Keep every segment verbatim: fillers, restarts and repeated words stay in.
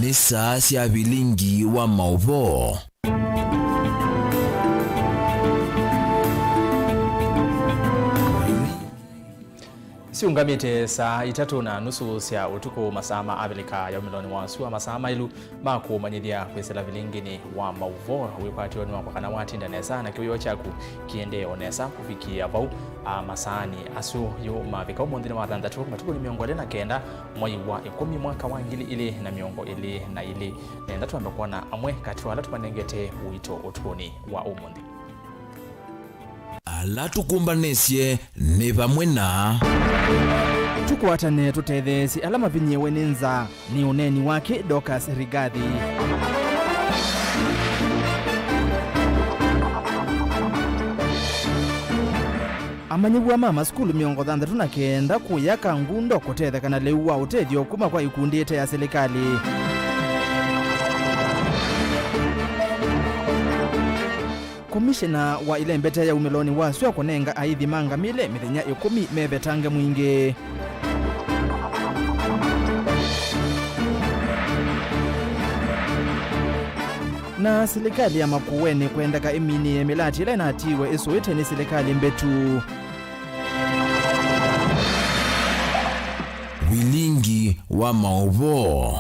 Nĩ saa sya vilingi wa maũvoo. Siũngamĩte saa itatũ na nusu sya ũtukũ, masaa ma Avilika ya umĩlonĩ wa sua, masaa maĩlu ma kũmanyĩthya kwĩsĩla vilinginĩ wa maũvoo. Wĩkwatyo nĩ wakwa kana watinda nesa na kĩwĩoo kyaku kĩendee o nesa kũvikĩa vau. A, masaanĩ asu yu mavika ũmũnthĩ nĩ wa thanthatũ, matukũ nĩ mĩongo ĩlĩ na kenda, mwai wa ĩkũmi, mwaka wa ngili ilĩ na mĩongo ĩlĩ na ilĩ. Nenda twambe kwona amwe katĩ wa ala tũmanengete ũito ũtukũnĩ wa ũmũnthĩ. Ala tũkũmbanĩsye nĩ vamwe na. Tũkwatane tũtetheesye ala mavinyĩĩwe nĩ nzaa. Nĩ ũneeni wake Dorcas Rigathi. Amanyĩw'a ma masukulu mĩongo thanthatũ na kenda kũya Kangundo kũtetheka na lĩu wa ũtethyo kuma kwa ikundi ite ya silikalĩ. Komishena wa ĩlembeta ya umĩlonĩ wa sua kũnenga aithi ma ngamĩle mĩthenya ĩkũmi mevetange mwingĩ. Na silikalĩ ya Makueni kwendeka ĩminĩe mĩlatĩ ĩla ĩnatiiwe ĩsũĩte nĩ silikalĩ mbĩtu. Vilingi wa maũvoo.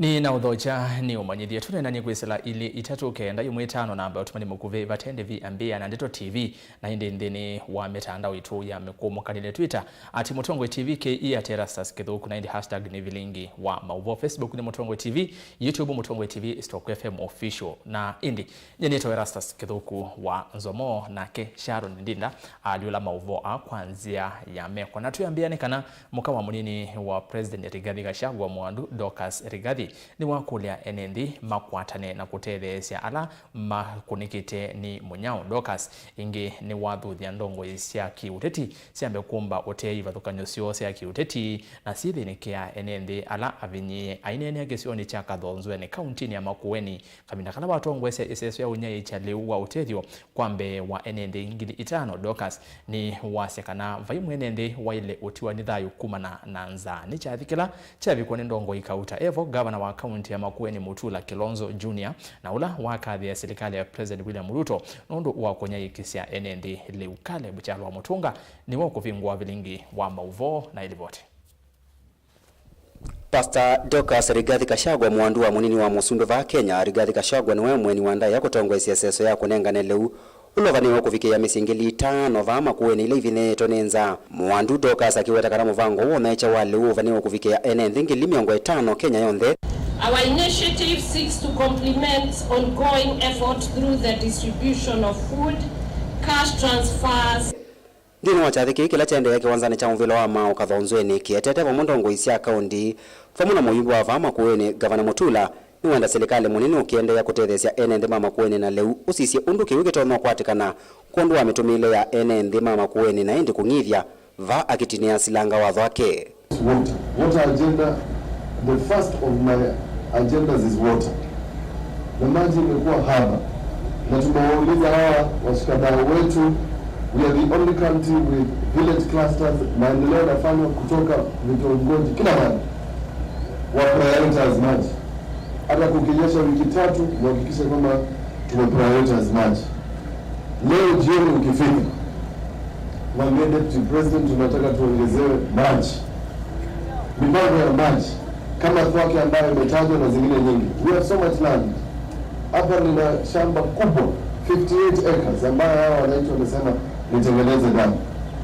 Nĩ na ũthokya nĩ ũmanyĩthye tũnenanie kwĩsĩla ilĩ itatũ kenda ĩmwe ĩtano namba ya ũtũmani mũkuvĩ vate ndĩvi ambĩa na Ndeto T V, na ĩndĩ nthĩnĩ wa mĩtandao itũ ya mĩkũmũkanĩle, Twitter at Mũtongoi T V K E, at Erastus Kĩthũku, na ĩndĩ hashtag nĩ vilingi wa maũvoo, Facebook nĩ Mũtongoi T V, YouTube Mũtongoi T V stroke F M official, na ĩndĩ nyie nĩtawa Erastus Kĩthũku wa Nzomo, nake Sharon Ndinda alyũla maũvoo aa kwa nzĩa ya meko. Na twĩambĩa nĩ kana mũka wa mũnini wa President Rigathi Gachagua, Mwandu Dorcas Rigathi, nĩwakũlya ene nthĩ makwatane na kũtetheesya ala makũnĩkĩte nĩ mũnyao. Dorcas ĩngĩ nĩwathuthya ndongoi sya kĩũteti syambe kũmba ũtei ivathũkany'o syoo sya kĩũteti na syĩthĩnĩkĩa ene nthĩ ala avinyĩĩe. Aineenea kĩsionĩ kya Kathonzweni, kauntinĩ ya Makueni, kavinda kala watongoesya ĩseso ya ũnyaĩĩkya lĩu wa ũtethyo kwa mbee wa ene nthĩ ngili itano, Dorcas nĩwasya kana vai mwene nthĩ waĩle ũtiwa nĩ thayũ kumana na nzaa. Nĩ kyathĩ kĩla kyavikwa nĩ ndongoi kauta evo, ngavana wa kaunti ya Makueni Mutula Kilonzo Junior, na ũla wakathĩa silikalĩ ya President William Ruto nũndũ wa kũnyaĩĩkĩsya ene nthĩ lĩu. Caleb Kyalwa Mũtũnga nĩwe ũkũvingũa vilingi wa maũvoo na ĩlivoti. Pastor Dorcas Rigathi Gachagua, mwandu wa mũnini wa mũsumbĩ vaa Kenya, Rigathi Gachagua nĩwe mũeni wa ndaĩa kũtongoesya ĩseso ya kũnengane lĩu ũla ũvanĩwe kũvikĩĩa mĩsyĩ ngili itano vaa Makueni ila ivinyĩĩtwe nĩ nzaa. Mwandu Dorcas akĩweta kana mũvango ũũ onaĩkya wa lĩu ũvanĩwe kũvikĩĩa ene nthĩ ngili mĩongo ĩtano Kenya yonthe. Our initiative seeks to complement ongoing efforts through the distribution of food, cash transfers, Nthĩnĩ wa kyathĩ kĩĩ kĩla kyaendeea kĩwanzanĩ kya mũvĩla wa maaũ Kathonzweni, kĩetete vamwe ndongoi sya kaũnti vamwe na mũyumbe wa vaa Makueni, Ngavana Mutula, nĩwenda silikalĩ mũnini ũkĩendeea kũtetheesya ene nthĩ ma Makueni na lĩu ũsisye ũndũ kĩw'ũ kĩtonya ũkwatĩkana kwondũ wa mĩtũmĩĩle ya ene nthĩ ma Makueni na ĩndĩ kũng'ithya vaa akĩtinĩa silanga watho wake. Water. Water agenda, the first of my agendas is water. Na maji imekuwa haba. Na tumewauliza hawa washikadau wetu, we are the only country with village clusters, maendeleo yanafanywa kutoka vitongoji, kila mahali. Wa prioritize maji. Hata kukinyesha wiki tatu, muhakikishe kwamba tume prioritize maji. Leo jioni ukifika, mwambie Deputy President, tunataka tuongezewe maji. Mipango ya maji, kama Thwake ambayo imetajwa na zingine nyingi. We have so much land. Hapa nina shamba kubwa, fifty-eight acres, ambayo hawa wananchi wamesema nitengeneze damu.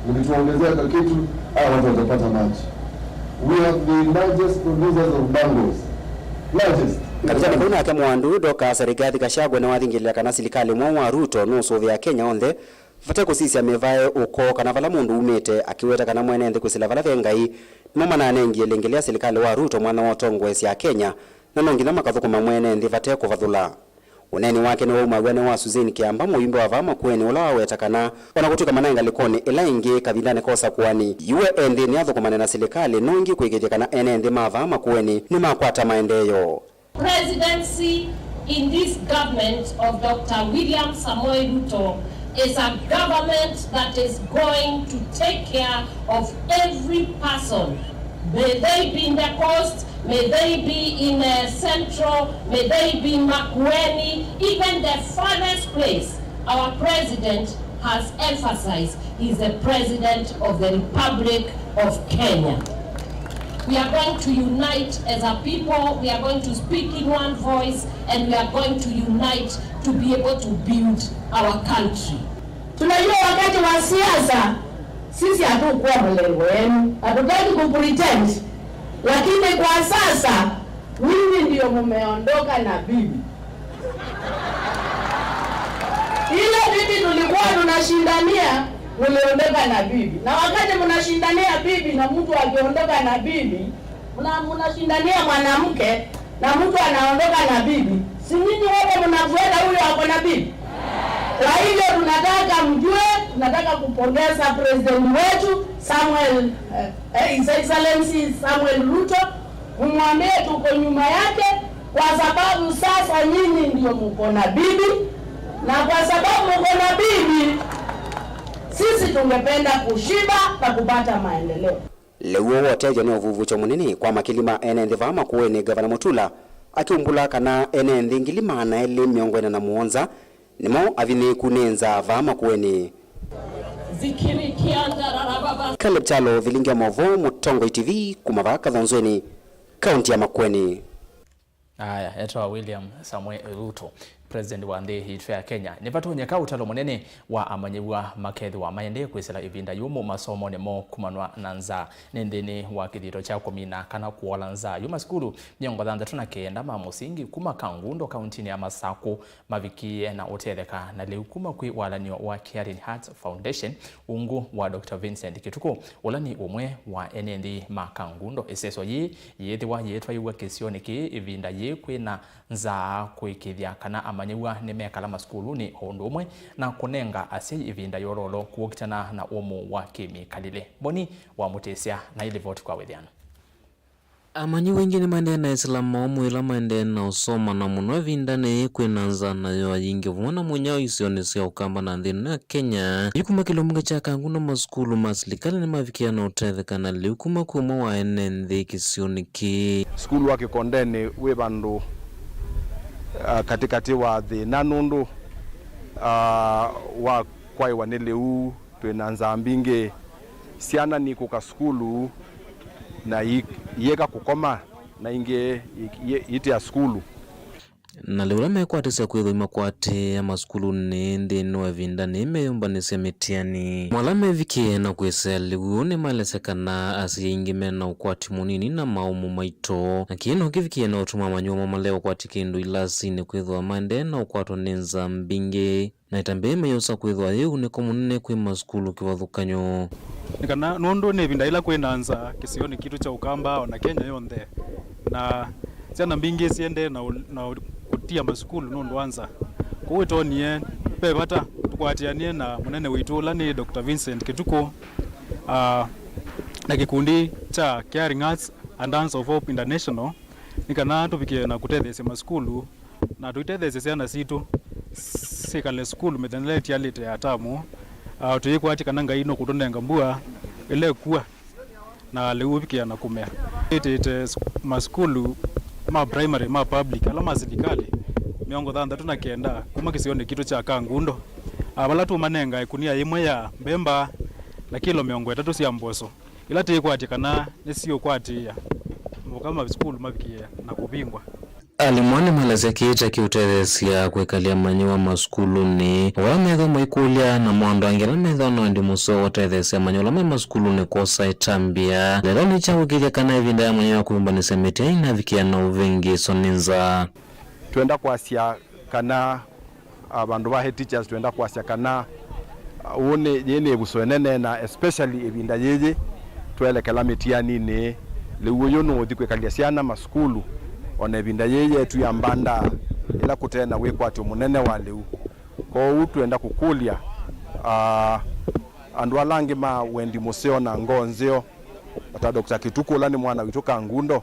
Mkituongezea kakitu, hawa watu watapata maji. We have the largest producers of mangoes. Largest. Kavitanĩ kau nake mwandu Dorcas Rigathi Gachagua nĩwathingĩlĩla kana silikalĩ mwaũ wa Ruto nũsũvĩa Kenya onthe vate kũsisya mĩvae, ũko, kana vala mũndũ umĩte, akĩweta kana mwene nthĩ kwĩsĩla vala ve Ngai nĩmo mananengie lĩngĩ lĩa silikalĩ wa Ruto mwanya wa ũtongoesya Akenya, na no nginya makathũkũma mwene nthĩ vate kũvathũla. Ũneeni wake nĩwaumaw'a nĩ wa Suzanne Kĩamba, mũyumbe wa vaa Makueni, ũla waweta kana o na kũtw'ĩka manaĩ ngalĩkonĩ ĩla ĩngĩ kavindanĩ ka ũsakũani, yu we e nthĩnĩ athũkũmane na silikalĩ no ĩngĩ kũĩkĩĩthya kana ene nthĩ ma vaa Makueni nĩmakwata maendeeo. Presidency in this government of Doctor William Samoei Ruto is a government that is going to take care of every person May they be in the coast, may they be in, uh, central, may they be Makueni, even the farthest place. Our president has emphasized he is the president of the Republic of Kenya. We are going to unite as a people, we are going to speak in one voice, and we are going to unite to be able to build our country. Tunajua wakati wa siasa, sisi hatukuwa mlengo wenu, hatutaki kupretend, lakini kwa sasa, nyinyi ndio mumeondoka na bibi. Ile viti tulikuwa tunashindania, mliondoka na bibi. Na wakati mnashindania bibi na mtu akiondoka na bibi, mna-, mnashindania mwanamke na mtu anaondoka na bibi, si nyinyi wote mnafuata huyo ako na bibi? Kwa hivyo tunataka mjue, tunataka kupongeza president wetu Samuel, eh, eh, His Excellency Samuel Ruto, mumwambie tuko nyuma yake, kwa sababu sasa nyinyi ndio mko na bibi, na kwa sababu mko na bibi, sisi tungependa kushiba na kupata maendeleo. Lĩu ũũ wa ũtethyo nĩ ũvuvũkyo mũnene kwa makili ma ene nthĩ vaa Makueni, Ngavana Mutula akiumbũla kana ene nthĩ ngili maana elĩ mĩongo ĩna na mũonza nĩmo avinyĩĩku nĩ nzaa vaa Makueni. Caleb Kyalo, vilingi wa maũvoo, Mũtongoi T V, kuma vaa Kathonzweni, kaunti ya Makueni. Aya, etawa William Samoei Ruto, president wa nthĩ yitũ ya Kenya. Nĩvatonyeka ũtalo mũnene wa amanyĩw'a makethĩwa maendee kwĩsĩla ĩvinda yũmũ masomonĩ moo kumanwa na nzaa. Nĩ nthĩnĩ wa kĩthito kya kũmina kana kũola nzaa yu masukulu mĩongo thanthatũ na kenda ma mũsingi kuma Kangundo kauntinĩ ya Masakũ mavikie na ũtetheka na lĩu kuma kwĩ walan'yo wa Caring Hearts Foundation, ungu wa Doctor Vincent Kituku, ũla nĩ ũmwe wa ene nthĩ ma Kangundo. Ĩseso yĩĩ yĩĩthĩwa yĩĩtwaĩw'a kĩsionĩ kĩĩ ĩvinda yĩĩ kwĩ na nzaa kũĩkĩĩthya kana amanyĩw'a nĩmekala masukulunĩ o ũndũ ũmwe na kũnenga asyai ĩvinda yololo kũkitana na ũmũ wa kĩmĩkalĩle. Boni wa Mũtĩsya na ĩlivoti kwa wĩthĩano. Amanyĩw'a aingĩ nĩmaendee na ĩsĩla maũmũ ĩla maendee na ũsoma, na mũno ĩvindanĩ yĩĩ kwĩ na nzaa nayo yingĩ vamwe na mũnyao isionĩ sya Ũkamba na nthĩ ĩno ya Kenya. Yu kuma kĩlungu kya Kangundo, masukulu ma silikalĩ nĩmavikĩĩa na ũtetheka na lĩu kuma kwĩ ũmwe wa ene nthĩ kĩsionĩ kĩĩ. Sukulu wa Kĩkondenĩ wĩ vandũ, ah, katĩkatĩ wa thĩna nũndũ, ah, wa kwaĩwa nĩ lĩu. Twĩ na nzaa mbingĩ. Syana nikũka sukulu na i-, ieka kũkoma, na ingĩ i-, i-, itia sukulu. Na lĩu ala mekwatĩsya kwĩthwa imakwatĩĩa masukulunĩ nthĩnĩ wa ĩvinda nĩ meyũmbanĩsya mĩtiani. Amwe ala mevikĩe na kwĩsĩa lĩu nĩmaelesya kana asyai aingĩ me na ũkwati mũnini na maũmũ maito, na kĩĩ no kĩvikĩe na ũtuma amanyĩw'a moo malea ũkwati kĩndũ ilasinĩ kwĩthwa maendee na ũkwatwa nĩ nzaa mbingĩ. Na ĩtambya yĩĩ mayĩosa kwĩthwa yĩ ũnĩko mũnene kwĩ masukulu kĩvathũkany'o. Nĩ kana nũndũ nĩ ĩvinda yĩla kwĩ na nzaa kĩsionĩ kitũ kya Ũkamba, o na Kenya yonthe, na syana mbingĩ siendee na ũ-, na ũ-, kũtia masukulu nũndũ wa nzaa. Kwoou ĩtonie ve vata tũkwatĩanĩe na mũnene witũ ũla nĩ Doctor Vincent Kituku, ah, na kĩkundi kya Caring Hearts and Hands of Hope International, nĩ kana tũvikĩe na kũtetheesya masukulu na tũitetheesye syana sitũ syĩkale sukulu mĩthenya ĩla ĩtialĩte ya tamu. Ah, tũyĩkwatya kana Ngai nũkũtũnenga mbua ĩla ĩkua na lĩu ũvikĩa na kũmea. Ĩtĩte s-, masukulu ma primary ma public, ala ma silikalĩ, mĩongo thanthatũ na kenda kuma kĩsionĩ kitũ kya Kangundo, ah, vala tũmanenga ĩkunia yĩmwe ya mbemba na kilo mĩongo ĩtatũ sya mboso, ila tĩkwatya kana nĩsiũkwatĩĩa mũka masukulu mavikĩe na kũvingwa. Alimũ aa nĩmaelesya kĩĩ ta kĩũtetheesya kwĩkalya amanyĩw'a masukulunĩ, o ala methĩwa maikũlya, namo andũ angĩ ala methĩwa na wendi mũseo wa ũtetheesya amanyĩw'a ala me masukulunĩ kwosa ĩtambya. Leloni kya kũĩkĩĩthya kana ĩvinda ya amanyĩw'a kwĩyũmbanĩsya mĩtiani nĩnavikĩa na ũvĩngĩĩswa nĩ nzaa. Twenda kwasya kana, ah, vandũ va head teachers twenda kwasya kana, ah, ũũ nĩ, yĩĩ nĩ ĩvuso ĩnene, na especially ĩvinda yĩĩ twelekela mĩtianinĩ, lĩu ũyũ nũũthi kwĩkalya syana masukulu, o na ĩvinda yĩĩ yetu ya mbanda ĩla kũte na wĩkwatyo mũnene wa lĩu. Kwoou twenda kũkũlya, ah, andũ ala angĩ ma wendi mũseo na ngoo nzeo, ta Doctor Kituku ũla nĩ mwana witũ Kangundo,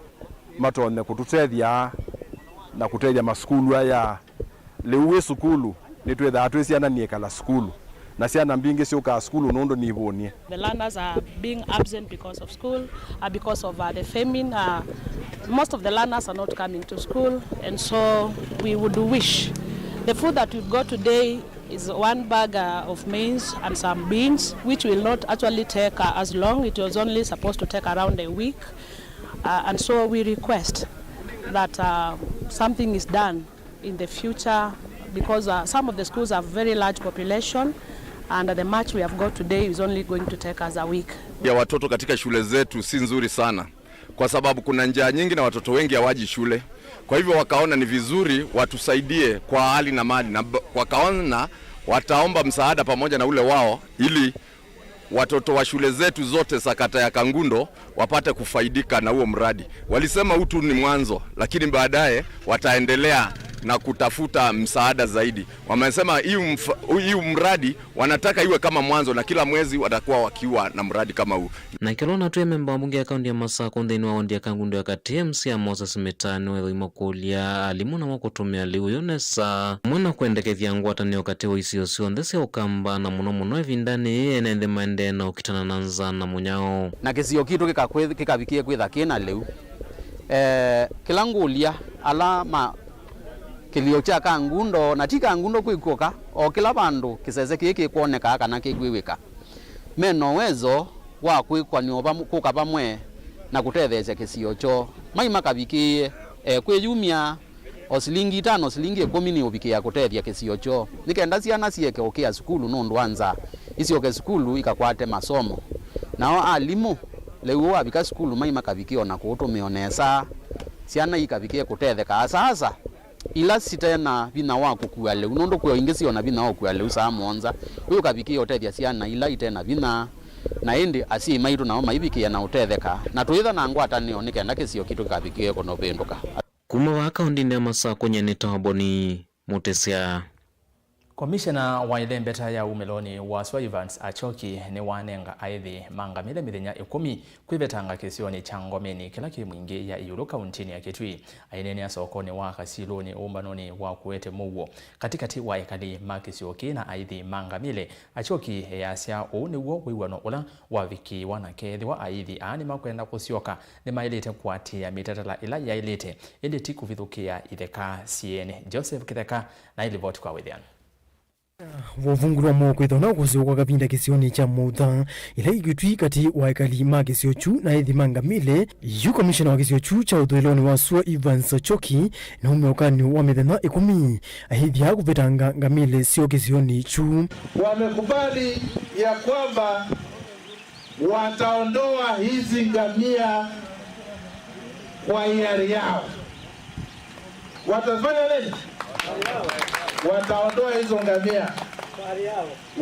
matonye kũtũtethya na kũtethya masukulu aya. Lĩu wĩ sukulu, nĩtwĩthaa twĩ syana nĩĩkala sukulu. Na syana mbingĩ syũkaa sukulu nũndũ nivũnie. The learners are being absent because of school, uh, because of uh, the famine. Uh, most of the learners are not coming to school, and so we would wish the food that we've got today is one bag uh, of maize and some beans, which will not actually take uh, as long. It was only supposed to take around a week, uh, and so we request that uh, something is done in the future, because uh, some of the schools have very large population, and the much we have got today is only going to take us a week. Ya watoto katika shule zetu si nzuri sana, kwa sababu kuna njaa nyingi na watoto wengi hawaji shule. Kwa hivyo wakaona ni vizuri watusaidie kwa hali na mali, na b- wakaona wataomba msaada pamoja na ule wao ili watoto wa shule zetu zote za kata ya Kangundo wapate kufaidika na huo mradi. Walisema huu tu ni mwanzo, lakini baadaye wataendelea na kutafuta msaada zaidi. Wamesema hii mf- hii mradi wanataka iwe kama mwanzo, na kila mwezi watakuwa wakiwa na mradi kama huu. Nake Lona Twie, memba wa mbunge ya kaunti ya Masakũ nthĩnĩ wa wondi ya Kangundo ya Katĩ, M C A Moses Mĩtaa, nĩwethĩwa makũlya alimũ namo kũtũmĩa lĩu yĩu nesa, vamwe na kwendekethya ngwatanĩo katĩ wa isio syonthe sya Ũkamba, na mũno mũno ĩvindanĩ yĩĩ ene nthĩ maendee na ũkitana na nzaa na mũnyao. Na kĩsio kitũ kĩkakwĩth- kĩkavikĩe kwĩtha kĩ na lĩu. Eh, kĩla ngũlya ala ma kĩlio kya Kangundo, na ti Kangundo kwĩ kw'oka, o kĩla vandũ kĩsese kĩĩ kĩkwonekaa kana kĩkwĩw'ĩka, me na ũwezo wa kwĩkwan'ya vamwe, kũka vamwe na kũtetheesya kĩsio kyoo. Mai makavikĩĩe, e, kwĩyumya o silingi itano, silingi ĩkũmi nĩũvikĩĩa kũtethya kĩsio kyoo, nĩ kenda syana sieke ũkĩa sukulu nũndũ wa nzaa, isyoke sukulu ikakwate masomo. Nao alimũ, lĩu ũũ wavika sukulu, mai makavikĩĩa o na kũũtũmĩa o nesa, syana ikavikĩe kũtetheka. Asaasa ila site na vinya wa kũkua lĩu, nũndũ kwĩ o ingĩ syĩ o na vinya wa kũkua lĩu saa mũonza, ũyũ ũkavikĩĩa ũtethya syana ila ite na vinya, na ĩndĩ asyai maitũ nao maivikĩĩa na ũtetheka, na tũyĩtha na ngwatanĩo nĩ kenda kĩsio kitũ kĩkavikĩĩe kũvĩndũka. Kuma vaa kaũndĩnĩ ya Masakũ, nyie nĩ Toboni Mũtĩsya. Komishena wa ĩlembeta ya umĩlonĩ wa sua Evans Achoki nĩwanenga aĩthi ma ngamĩle mĩthenya ĩkũmi kwĩvetanga kĩsionĩ kya Ngomeni kĩla kĩ Mwingĩ ya ĩũlũ kaũntĩnĩ ya Kitui. Aineenea sokonĩ wa Kasilũnĩ ũmbanonĩ wa kũete mũuo katĩkatĩ wa ekali ma kĩsio kĩĩ na aĩthi ma ngamĩle, Achoki easya ũu nĩw'o wĩw'ano ũla wavikĩĩwa, na kethĩwa aĩthi aa nĩmakwenda kũsyoka, nĩmaĩlĩte kũatĩĩa mĩtatala ĩla yaĩlĩte, ĩndĩ ti kũvithũkĩa itheka syeene. Joseph Kĩtheka na ĩlivoti kwa wĩthĩano. Wa ũvungũlo wa moko ĩthona kũseo kwa kavinda kĩsionĩ kya Mũtha, ĩla ĩkĩtwi katĩ wa ekali ma kĩsio kyu na ethi ma ngamĩle. Yu komishona wa kĩsio kyu kya ũthũĩlonĩ wa sua Evans Achoki naumya ũkany'o wa mĩthenya ĩkũmi aĩthi aa kũvetanga ngamĩle syoo kĩsionĩ kyu. Wamekubali ya kwamba wataondoa hizi ngamia kwa hiari yao. Watafanya nini? Wataondoa hizo ngamia,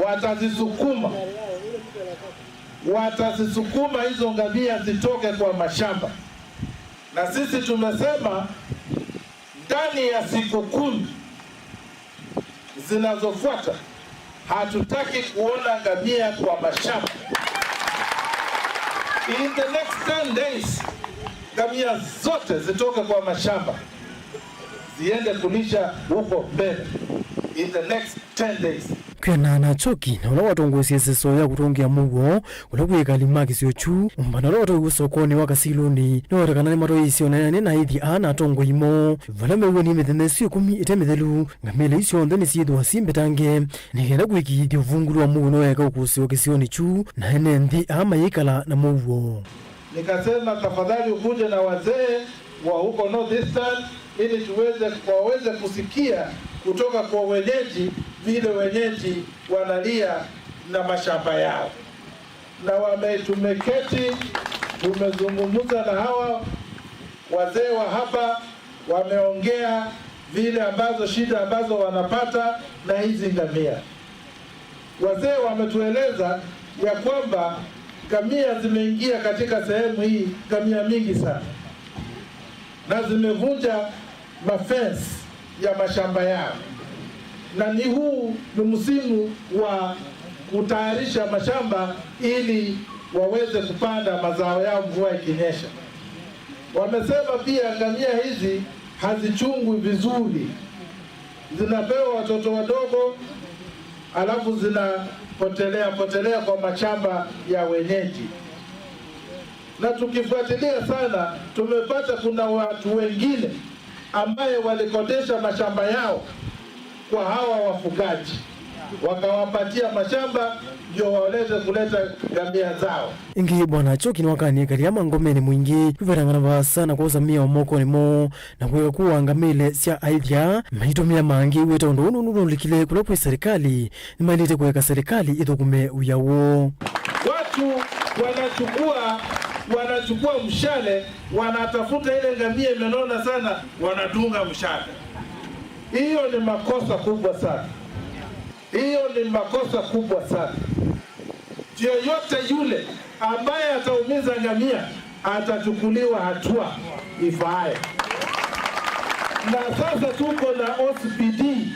watazisukuma, watazisukuma hizo ngamia zitoke kwa mashamba. Na sisi tumesema ndani ya siku kumi zinazofuata, hatutaki kuona ngamia kwa mashamba. In the next ten days, ngamia zote zitoke kwa mashamba ziende kulisha huko mbele. In the next ten days. Kwĩanana na Achoki, na ũla watongoesye ĩseso ya kũtongea mũuo, kũla kwĩ ekali ma kĩsio kyu, ũmbano ũla ũtwaĩwe sokonĩ wa Kasilũnĩ nĩwaweta kana nĩmatwaĩĩsye onanĩanĩ na aĩthi aa na atongoi moo, vala mew'anie mĩthenya ĩsu ĩkũmi ĩte mĩthelu, ngamĩle isu syonthe nĩsyĩthĩwa syĩ mbetange nĩ kenda kũĩkĩĩthya ũvungũlu wa mũuo nĩwaeka ũkũsĩwa kĩsionĩ kyu, na ene nthĩ aa mayĩkala na mũuo. Nikasema tafadhali ukuje na wazee wa huko North Eastern ili tuweze, waweze kusikia kutoka kwa wenyeji vile wenyeji wanalia na mashamba yao. Na wame-, tumeketi, tumezungumza na hawa wazee wa hapa, wameongea vile ambazo shida ambazo wanapata na hizi ngamia. Wazee wametueleza ya kwamba ngamia zimeingia katika sehemu hii, ngamia mingi sana, na zimevunja mafence ya mashamba yao, na ni huu ni msimu wa kutayarisha mashamba ili waweze kupanda mazao yao mvua ikinyesha. Wamesema pia ngamia hizi hazichungwi vizuri, zinapewa watoto wadogo, Alafu zinapotelea potelea kwa mashamba ya wenyeji. Na tukifuatilia sana, tumepata kuna watu wengine ambaye walikodesha mashamba yao kwa hawa wafugaji, wakawapatia mashamba ndio waweze kuleta ngamia zao. Ĩngĩ, Bwana Njoki nĩwakanie kalĩ ama ngomeni mwingĩ kwĩvetangana vaasa na kwosa mĩao mokonĩ moo na kũeka kũaa ngamĩle sya aĩthya maitũmĩa mangĩ. Wĩta ũndũ ũũ nũnũlikile kũla kwĩ serikali nĩmaĩlĩte kũeka serikali ĩthũkũme wĩa woo. Watu wanachukua, wanachukua mshale, wanatafuta ile ngamia imenona sana, wanadunga mshale. Hiyo ni makosa kubwa sana. Hiyo ni makosa kubwa sana. Yeyote yule ambaye ataumiza ngamia atachukuliwa hatua ifaayo. Na sasa tuko na O C P D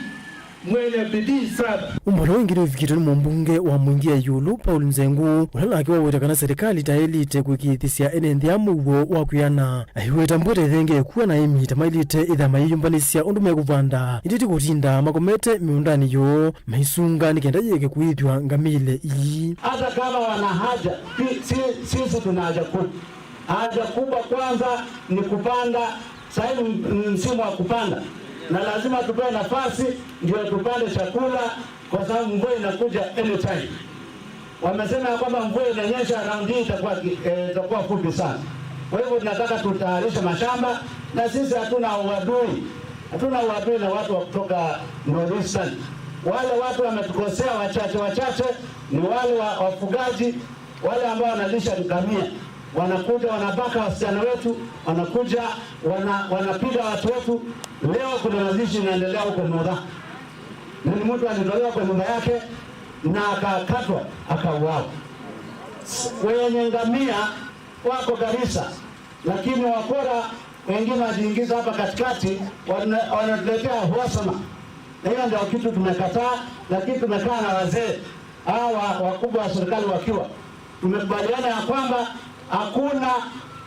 mwenye bidii sana. Ũmbano ĩngĩ nĩũvikĩtwe nĩ mũmbunge wa Mwingi ya Ĩũlũ, Paul Nzengu, ũla nake waweta kana serikali ĩtaĩlĩte kũĩkĩĩthĩsya ene nthĩ aa mũuo wa kwĩana. Aiweta mbwete ĩthenge ĩkua na aĩmi tamaĩlĩte ĩthĩa mayĩyũmbanĩsya ũndũ mekũvanda, ĩndĩ ti kũtinda makomete mĩũndanĩ yoo maisunga nĩ kenda yĩeke kũĩthw'a ngamĩle ii. Hata kama wana haja, si, si, sisi tuna haja kubwa. Haja kubwa kwanza ni kupanda, sasa hivi m-, msimu wa kupanda, na lazima tupewe nafasi ndio tupande chakula, kwa sababu mvua inakuja anytime. Wamesema ya kwamba mvua inanyesha round hii itakuwa ki-, eh, itakuwa fupi sana. Kwa hivyo tunataka tutayarishe mashamba, na sisi hatuna uadui, hatuna uadui na watu wa kutoka Northeastern. Wale watu wametukosea wachache wachache ni wale wa, wafugaji, wale ambao wanalisha ngamia, wanakuja wanabaka wasichana wetu, wanakuja wana-, wanapiga watu wetu. Leo kuna mazishi inaendelea huko Mudha. Na ni mtu alitolewa kwa nyumba yake na akakatwa, akauawa. S-, wenye ngamia wako Garissa, lakini wakora wengine wajiingiza hapa katikati, wana-, wanatuletea uhasama. Na hiyo ndio kitu tumekataa, lakini tumekaa na wazee hawa wakubwa wa serikali wakiwa, tumekubaliana ya kwamba hakuna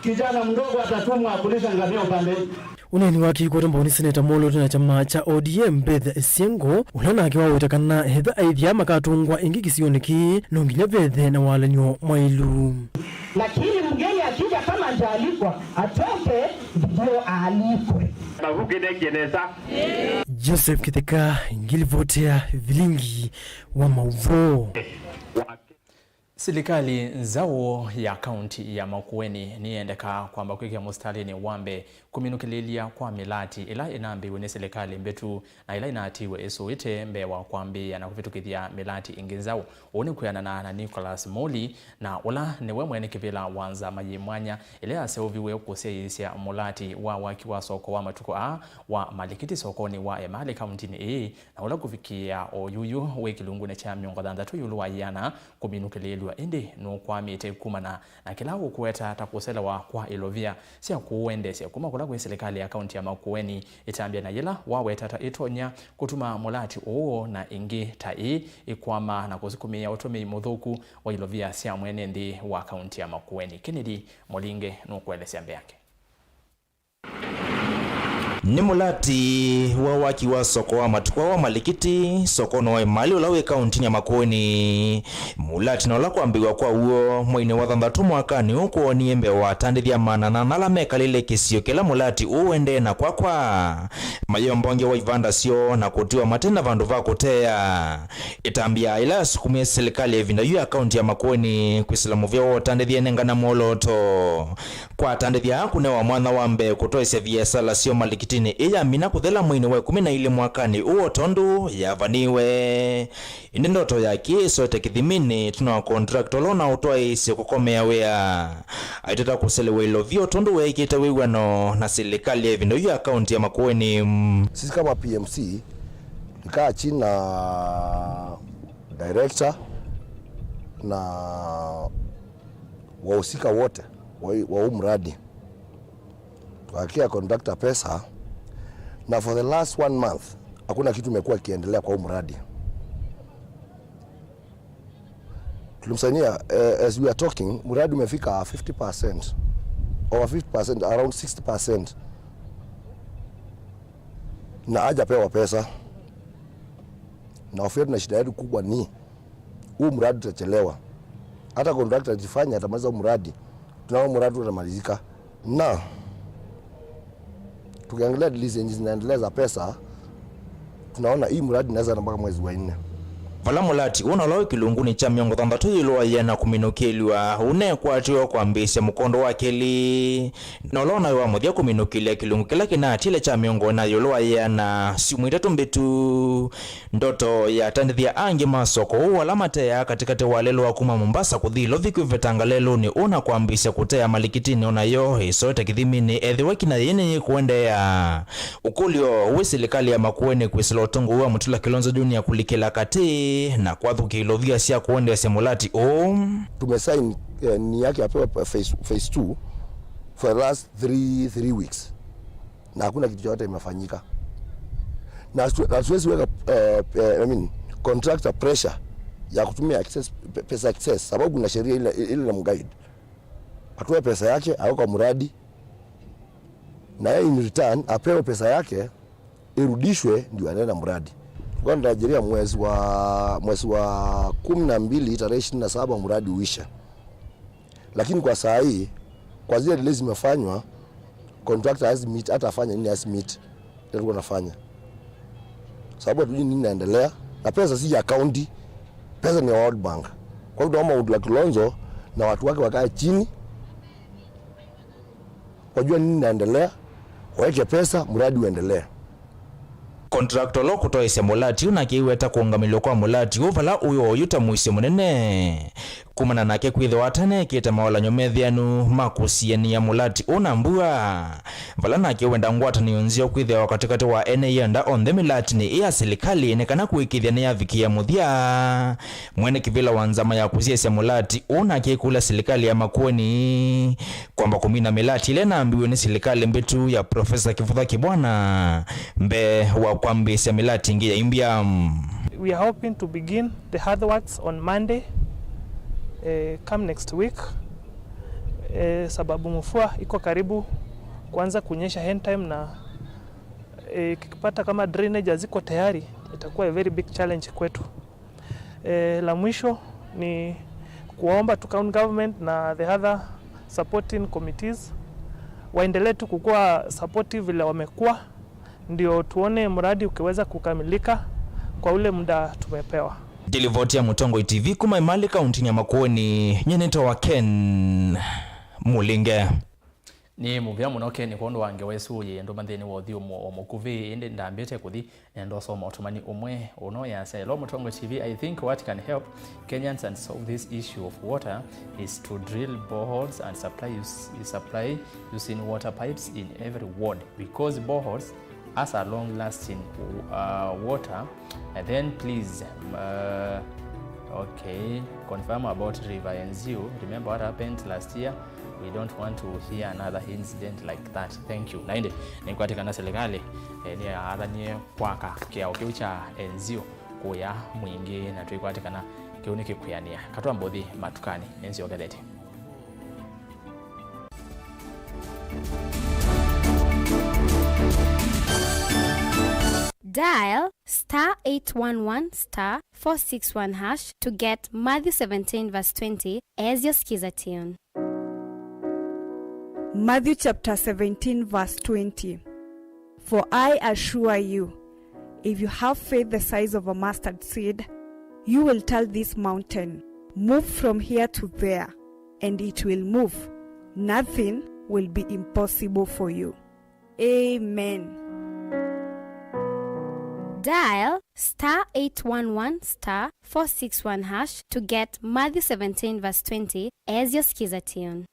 kijana mdogo atatumwa kulisha ngamia upande hii. Ũneeni wake ikwete mboni Seneta Molo na kyama kya O D M Beth Esiengo, ũla nake waweta kana etha aĩthya makatũngwa ĩngĩ kĩsionĩ kĩĩ, no nginya vethe na walany'o mwaĩlu. Lakini mgeni akija kama hajaalikwa, atoke ndio aalikwe. Mavuke ndekie nesa. Joseph Kitheka, ngilivoti ya vilingi wa mauvoo. Silikalĩ nzaũ ya kaunti ya Makueni nĩyendekaa kwamba kwĩkĩa mũsitalĩnĩ wa mbee kũminũkĩlĩlya kwa mĩlati ĩla ĩnambĩĩwe nĩ silikalĩ mbĩtu na ĩla ĩnatiiwe ĩsũĩte mbee wa kwambĩĩa na kũvĩtũkĩthya mĩlati ĩngĩ nzaũ. Ũu nĩ kwĩanana na Nicholas Muli, na ũla nĩwe mwene kĩvĩla wa nzama yĩ mwanya ĩla yaseũviw'e kũsyaĩĩsya mũlati wa waki wa soko wa matukũ aa wa Malikiti sokonĩ wa Emali kauntinĩ ĩĩ, na ũla kũvikĩĩa o yuyu wĩ kĩlungunĩ kya mĩongo thanthatũ ĩũlũ wa ĩana kũminũkĩlĩĩlw'a, ĩndĩ nũkwamĩte kumana na kĩla ũkũweta ta kũselewa kwa ilovia sya kũũendeesya kuma kũla kwĩ silikalĩ ya kaunti ya Makueni, ĩtambya na yĩla waweta ta ĩtonya kũtuma mũlati ũũ na ĩngĩ ta ĩĩ ĩkwama na kũsukumĩĩa ũtũmĩi mũthũku wa ilovia sya mwene nthĩ wa kaunti ya Makueni. Kennedy Mũlinge nũkũelesya mbeake. Nĩ mũlati wa waki wa soko wa matukũ wa Malikiti, sokonĩ wa Emali ũla wĩ kauntinĩ ya Makueni. Mũlati na ũla kwambĩĩw'a kwa w'o mweinĩ wa thanthatũ mwakanĩ ũũ kwonie mbee wa atandĩthya maana ana ala mekalĩle kĩsio kĩla mũlati ũũ ũendee na kwakwa, mayombongewa ivanda syoo na kũtiwa mate na vandũ va kũtea. Ĩtambya ĩla yasukumie silikalĩ ya ĩvinda yu ya kaunti ya Makueni kwĩsĩla mũvĩa wa ũtandĩthya ĩnengane mwolooto. Kwa atandĩthya aa kũnewa mwanya wa mbee kũtwaĩsya viasala syoo Malikitinĩ ĩyamina kũthela mweinĩ wa ĩkũmi na ilĩ mwakanĩ ũũ o tondũ yavaniwe. Ĩndĩ ndoto yake ĩsoete kĩthiminĩ ĩtina wa contractor ũla ũnaũtwaĩĩsye kũkomea wĩa. Aitata kũselewa ilovia o tondũ weekĩte wĩw'ano na silikalĩ ya ĩvinda yu ya kaunti ya Makueni. Sisi kama P M C, tulikaa chini na director na wahusika wote wa hii, wa huu mradi. Tukakia contractor pesa, na for the last one month, hakuna kitu imekuwa ikiendelea kwa huu mradi. Tulimsainia, eh, as we are talking, mradi umefika fifty percent, over fifty percent, around sixty percent, na hajapewa pesa. Na hofu yetu na shida yetu kubwa ni huu mradi utachelewa. Hata contractor akifanya, atamaliza huu mradi, tunaona mradi utamalizika. Na tukiangalia delays zenye zinaendelea za pesa, tunaona hii mradi inaweza enda mpaka mwezi wa nne. Vala mũlati ũũ na ũla wĩ kĩlungunĩ kya mĩongo thanthatũ ĩũlũ wa ĩana kũminũkĩlw'a, ũnekwatĩwa kwambĩĩsya mũkondo wa kelĩ, na ũla ũnaĩ wa mũthya kũminũkĩlya kĩlungu kĩla kĩnaatĩle kya mĩongo ĩna ĩũlũ wa ĩana syumwa itatũ mbĩtu. Ndoto ya atandĩthya angĩ ma soko ũũ ala mateaa katĩkatĩ wa lelũ wa kuma Mombasa kũthi Ilovi kwĩvetanga lelũnĩ ũũ na kwambĩĩsya kũtea malikitinĩ o nayo ĩsoete kĩthiminĩ ethĩwa kĩna yĩĩ nĩyĩkũendeea. Ũkũlyo wĩ silikalĩ ya Makueni kwĩsĩla ũtongoi wa Mutula Kilonzo Junior kũlikĩla katĩ na kwathũkĩa ilovia sya kũendeesya mũlati ũũ. Tumesign, eh, ni yake apewe phase, phase two for the last three, three weeks. Na hakuna kitu chochote imefanyika. Na hatu-, hatuwezi weka, eh, eh, I mean, contractor pressure ya kutumia excess, pe-, pesa excess, sababu kuna sheria ile, ile inamguide. Atoe pesa yake, aweke kwa mradi, na yeye in return apewe pesa yake, irudishwe, ndio aendelee na mradi. Tulikuwa tunatarajia mwezi wa, mwezi wa kumi na mbili, tarehe ishirini na saba mradi uishe. Lakini kwa saa hii, kwa zile delays zimefanywa, contractor has meet, hata afanya nini has meet, ndio tulikuwa tunafanya. Sababu hatujui nini inaendelea, na pesa si ya county, pesa ni ya World Bank. Kwa hivyo tunaomba Mutula Kilonzo na watu wake wakae chini, wajue nini inaendelea, waweke pesa, mradi uendelee. Contractor ũla ũkũtoesya mũlati ũũ nake aiweta kũũngamĩlw'a kwa mũlati ũũ vala ũĩ oyu ta mũisyo mũnene. Kumana nake kwĩthĩwa atanekĩte maolanyo metheanu ma kũsianĩa mũlati ũũ na mbua, vala nake wenda ngwatanĩo nzeo kwĩthĩawa katĩkatĩ wa ene ianda onthe mĩlatinĩ ĩ ya silikalĩ nĩ kana kũĩkĩĩthya nĩyavikĩa mũthya. Mwene kĩvĩla wa nzama ya kũsyaĩĩsya mũlati ũũ nake aikũlya silikalĩ ya Makueni kwamba kũmina mĩlati ĩla ĩnambiwe nĩ silikalĩ mbĩtu ya Profesa Kivutha Kibwana mbee wa kwambĩĩsya mĩlati ĩngĩ ya imbya. We are hoping to begin the earthworks on Monday, eh, come next week, eh, sababu mvua iko karibu kuanza kunyesha end time, na, eh, ikipata kama drainage haziko tayari, itakuwa a very big challenge kwetu. Eh, la mwisho ni kuwaomba tu county government na the other supporting committees waendelee tu kukuwa supportive vile wamekuwa, ndio tuone mradi ukiweza kukamilika kwa ule muda tumepewa. Ndilivoti ya Mũtongoi T V kuma Emali, kaunti ya Makueni, nyie nĩtawa Ken Mulinge. Nĩ mũvea mũno Ken kwondũ wa ngewa ĩsu yĩ ndũma nthĩnĩ wa ũthyũmũo o mũkuvĩ, ĩndĩ ndambĩte kũthi nenda ũsoma ũtũmani ũmwe ũno yasya, "Hello Mũtongoi T V, I think what can help Kenyans and solve this issue of water is to drill boreholes and supply, use, supply using water pipes in every ward because boreholes as a long lasting, uh, water. And then please, um, uh, okay, confirm about River Enzio. Remember what happened last year? We don't want to hear another incident like that. Thank you." Na ĩndĩ nĩkwatĩkana silikalĩ, eh, nĩyathanie kwaka kĩao kĩu kya Enzio kũya mwingĩ, na twĩkwatĩkana kĩu nĩkĩkwĩanĩa. Katwambe ũthi matukanĩ, nĩnzyokethetie. Dial star eight one one star four six one hash to get Matthew seventeen verse twenty as your skiza tune. Matthew chapter seventeen verse twenty. For I assure you, if you have faith the size of a mustard seed, you will tell this mountain, 'Move from here to there,' and it will move. Nothing will be impossible for you. Amen. Dial star eight one one star four six one hash to get Matthew seventeen verse twenty as your skiza tune.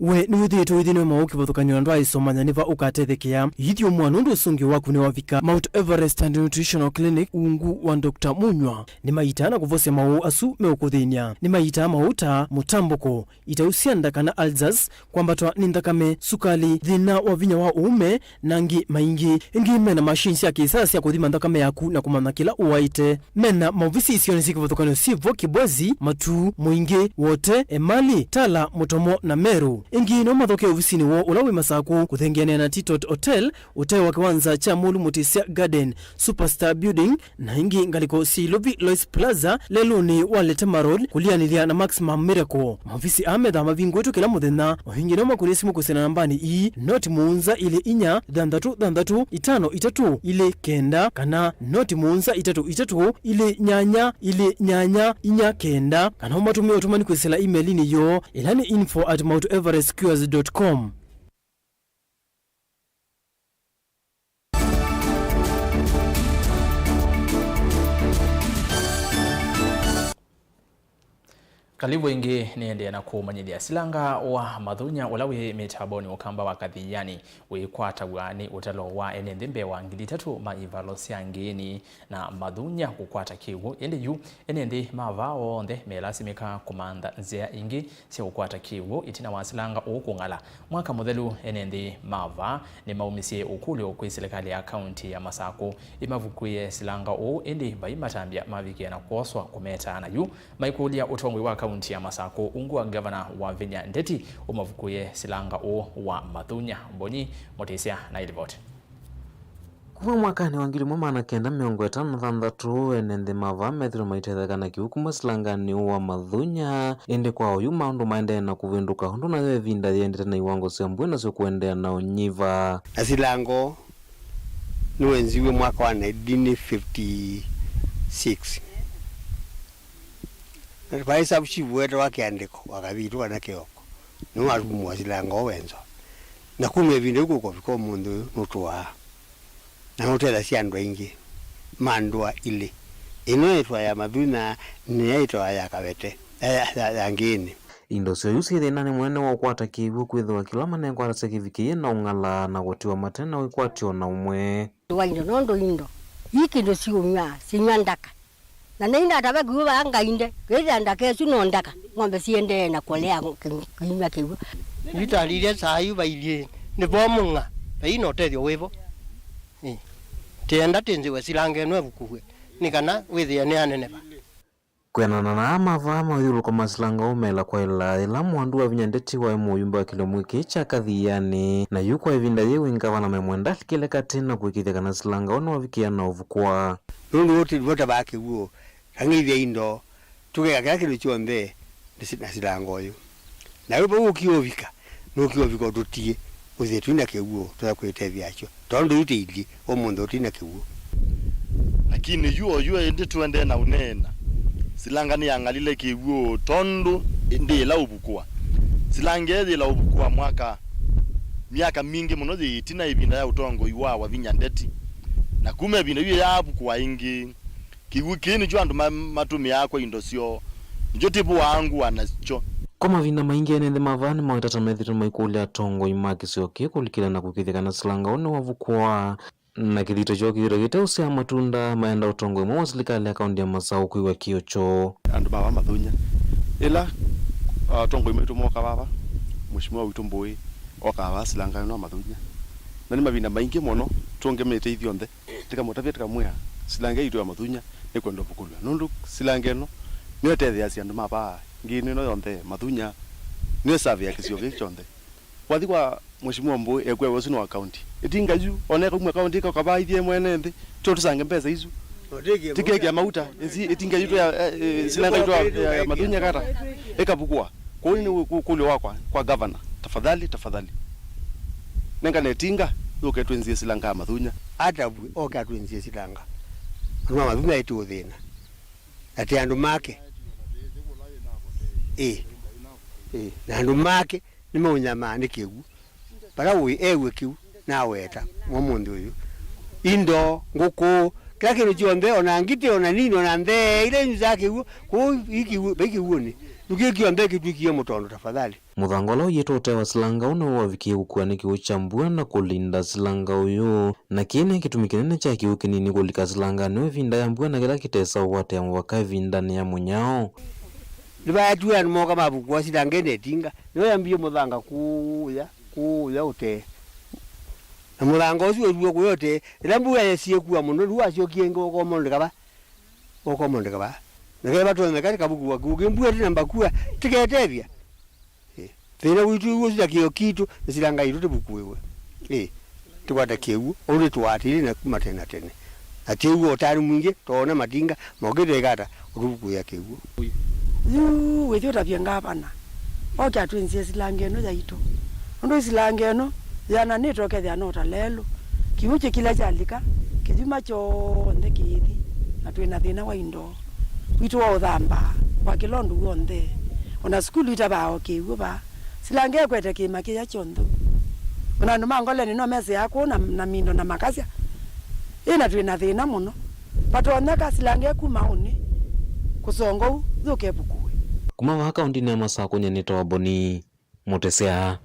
We nĩwĩthĩĩtwe wĩthĩnwe maũũ kĩvathũkany'o na ndwaĩsomanya nĩ va ũkatethekea? Yĩthyũmũa nũndũ ũsũngĩo waku nĩwavika. Mount Everest and Nutritional Clinic ungu wa Doctor Munywa nĩmaitaa na kũvosya maũũ asu meũkũthĩny'a. Nĩmaitaa maũũ ta mũtambũko, itau sya nda kana ulcers, kwambatwa nĩ nthakame, sukali, thĩna wa vinya wa ũũme, na angĩ maingĩ. Ĩngĩ mena machine sya kĩsaa sya kũthima nthakame yaku na kũmanya kĩla ũwaĩte. Mena maovisi isionĩ syĩ kĩvathũkany'o syĩ vo Kibwezi, Matuu, Mwingĩ, Wote, Emali, Tala, Mũtomo na Meru. Ĩngĩ no mathoke ovisinĩ woo ũla wĩ Masakũ kũthengeanĩa na Titot Hotel, ũtee wa kĩwanza kya Mũlũ Mũtĩsya Garden, Superstar Building, na ĩngĩ ngalĩko syĩ Ilovi Lois Plaza, lelũnĩ wa Letema Road, kũlianĩlya na Maximum Miracle. Maovisi aa methaa mavingũĩtwe kĩla mũthenya. O ĩngĩ no makũnĩe simũ kwĩsĩla nambanĩ ii, noti mũonza ilĩ inya, thanthatũ thanthatũ, itano itatũ, ilĩ kenda, kana noti mũonza itatũ itatũ, ilĩ nyanya, ilĩ nyanya, inya kenda, kana ũmatũmĩe ũtũmani kwĩsĩla email-inĩ yoo, ĩla nĩ info at mount everest cures dot com. Kalivu ĩngĩ nĩendee na kũmanyĩthya silanga wa Mathunya ũla wĩ mĩtambonĩ ũkamba wa Kathiani wĩkwataw'a nĩ ũtalo wa ene nthĩ mbee wa ngili itatũ ma ivalo sya ngĩĩni na Mathunya kũkwata kĩw'ũ. Ĩndĩ yu ene nthĩ ma vaa onthe melasimĩka kũmantha nzĩa ingĩ sya ũkwata kĩw'ũ ĩtina wa silanga ũũ kũng'ala. Mwaka mũthelu, ene nthĩ ma vaa nĩmaumisye ũkũlyo kwĩ silikalĩ ya kaunti ya Masakũ ĩmavukũĩe silanga ũũ, ĩndĩ vai matambya mavikĩa na kwoswa kũmetaa. Na yu maikũlya ũtongoi wa kaunti ya Masakũ ungu wa ngavana Wavinya Ndeti ũmavukũĩe silanga ũũ wa Mathunya. Mbonyi Mũtĩsya na ĩlivoti. Kuma mwakanĩ wa ngili ĩmwe maana kenda mĩongo ĩtano na thanthatũ, ene nthĩ ma vaa methĩwe maitetheka na kĩw'ũ kuma silanganĩ ũũ wa Mathunya, ĩndĩ kwa oyu maũndũ maendee na kũvĩndũka, ũndũ nayo ĩvinda yĩendete na iwango sya mbua nasyo kũendeea na ũnyiva. Na silanga ũũ nĩwenziw'e mwaka wa nineteen fifty-six. Na vai sub chief wetawa Kĩandĩko wa Kathitũ kana Kĩoko, nĩwe watumũa silanga ũũ wenzwa. Na kuma ĩvinda yĩu kũkũvika ũmũnthĩ ũyũ nũtũaa. Na nũtethasya andũ aingĩ ma ndũa ilĩ. Ĩno yĩtawa ya Mathunya, na ĩla yĩtawa ya Kavete, ya, ya, ya, ya Ngĩĩnĩ. Indo syoyu syĩ thĩnanĩ mũnene wa ũkwata kĩw'ũ, kwĩthĩwa kĩla manekwatasya kĩvikĩie na ũng'ala na kũtiwa mate na wĩkwatyo o na ũmwe. Wa indo, nũndũ indo ii kĩndũ siũnyw'a, sinyw'a ndaka. Na nĩ inatava kĩw'ũ vaa ngainde, kĩthĩa ndaka ĩsu no ndaka, ng'ombe siendee na kũlea kĩ-, kĩnyw'a kĩw'ũ. Yu twalilye saa yu vailyĩ, nĩ vo mũng'a, vai na ũtethyo wĩvo. Ĩ, tĩenda tĩnzĩwe silanga ĩno ĩvukuwe, nĩ kana wĩthĩe nĩyaneneva. Kwĩanana na aa ma vaa, mathyũlũlũko ma silanga ũũ mela kwaĩla yĩla Mwandu Wavinya Ndeti waĩ mũyumbe wa kĩlĩmo kĩĩ kya Kathiani, na yu kwa ĩvinda yĩĩ wĩ ngavana me mwenda alikĩle katĩ na kũĩkĩĩthya kana silanga ũũ nĩwavikĩa na ũvukũa. Nũndũ ũũ tĩndũ tũtavaa kĩw'ũ, tang'ithya indo, tũkeka kĩla kĩndũ kyonthe na si-, na silanga ũyũ. Na wĩ vau ũkĩovika, nũkĩovika ũtũtie, ũthĩe twĩ na kĩw'ũ, tũya kwĩtethya nakyo. Tondũ yu tĩilyĩ, ũmũnthĩ ũtĩ na kĩw'ũ. Lakini yu oyu ĩndĩ tũendee na ũneena, silanga nĩyang'alile kĩw'ũ tondũ ndĩĩla ũvukũa. Silanga ĩyĩla ũvukũa mwaka, myaka mingĩ mũno yĩ ĩtina ĩvinda ya ũtongoi wa Wavinya Ndeti. Na kuma ĩvinda yu yavukũa ĩngĩ, kĩw'ũ kĩĩ nĩkyo andũ ma-, matũmĩaa kwa indo syoo, nĩkyo tĩvũaa ngũa nakyo. Kwa mavinda maingĩ, ene nthĩ ma vaa nĩmaweta ta methĩĩtwe maikũlya atongoi ma kĩsio kĩĩ kũlikĩla na kũĩkĩĩthya kana silanga ũũ nĩwavukũa. Na kĩthito kyoo kĩthĩtwe kĩteũsyaa matunda, maenda ũtongoi mweũ wa silikalĩ ya kaunti ya Masaũ kwĩw'a kĩo kyoo. Andũ ma vaa Mathunya, ĩla, ah, atongoi maitũ mooka vava, Mheshimiwa witũ Mbũĩ okaa vaa silanga ĩno ya Mathunya, na nĩ mavinda maingĩ mũno tũngemete ithyonthe. Tĩkamũtavya, tĩkamwĩa, silanga yitũ ya Mathunya nĩkwenda ũvukũlw'a, nũndũ silanga ĩno nĩyo ĩtetheeasya andũ ma vaa Ngĩĩnĩ ĩno yonthe, Mathunya nĩyo ĩsavĩaa kĩsio kĩĩ kyonthe. Wathi kwa Mheshimiwa Mbũĩ, ekwĩa we ũsu nĩ wa kaunti. Ĩtinga yu, ona ĩkauma kaunti ĩkoka vaa ithyĩ mwene nthĩ, tyo tũsange mbesa isu. Tĩkekĩa mauta, ĩsi ĩtinga yitũ ya, eh, eh, silanga yitũ ya, ya, ya Mathunya kata, ĩkavukũa. Kwoou nĩ wĩ-, wĩkũlyo wakwa kwa gavana, tafadhali, tafadhali, nengane ĩtinga yũke twĩnzĩe silanga ya Mathunya. Atavw'e, oke atwĩnzĩe silanga. Andũ ma Mathunya ĩtĩ ũthĩna. Na ti andũ make. Ĩ. Ĩ. Na andũ make nĩmaũnyamaa nĩ kĩw'ũ. Vala ũĩ ew'e kĩu naweta ũmũnthĩ ũyũ. Indo, ngũkũ, kĩla kĩndũ kyonthe, ona ngitĩ, ona nini, ona nthee ila inyusaa kĩw'ũ, kũu i kĩw'ũ, vai kĩw'ũnĩ. Yu kĩu kyonthe kĩtw'ĩkie mũtondo, tafadhali. Mũthanga ũla ũiĩtwe ũtee wa silanga ũũ nĩw'o wavikie kũkuwa nĩ kĩw'ũ kya mbua na kũlinda silanga ũyũ. Na kĩĩ nĩ kĩtumi kĩnene kya kĩw'ũ kĩnini kũlika silanganĩ ĩvinda ya mbua na kĩla kĩtesa ũkwatĩa mũvaka ĩvindanĩ ya mũnyao. Nĩvaetiwe andũ mooka mavukũa silanga ĩna ĩtinga, nĩyo yambie mũthanga kũũya, kũũya ũtee. Na mũthanga ũsu wĩw'e kũya ũtee, ĩla mbua yesie kua mũno, rĩu wasyokie ĩngĩ ũkomondeka va, ũkomondeka va. Na kethĩwa twoneka tĩkavukũa kĩw'ũ kĩ mbua ĩtina mbakua, tĩketethya. Ĩ. Thĩna witũ iw'o sila kĩo kitũ, nĩ silanga itũ tĩvukuĩwe. Ĩ, tũkwate kĩw'ũ, ũndũ twaatĩĩle na kuma tene na tene. Na kĩw'ũ ũtanu mwingĩ, twoona matinga, mokĩte ĩkata, ũtũvukuĩa kĩw'ũ. Yu wĩthi ũtavye ngavana, oke atwĩnzĩe silanga ĩno yaitũ. Nũndũ silanga ĩno, yananĩtwe ũkethĩa no ta lelũ. Kĩw'ũ kĩkĩla kyalika, kĩthima kyonthe kĩithi, na twĩ na thĩna wa indo. Witũ wa ũthamba, wa kĩla ũndũ w'onthe. O na sukulu itavaa o kĩw'ũ vaa. Silanga ĩkwete kĩĩma kĩya kyonthe. O na andũ ma Ngoleni no mesĩaa kũu na, na mindo na makasya, ĩ na twĩ na thĩna mũno. Vatonyeka silanga ĩkuma ũnĩ, kũsonga ũu, yũke ĩvukuwe. Kuma vaa kaũntĩnĩ ya Masakũ, nyie nĩtawa Boni Mũtesea.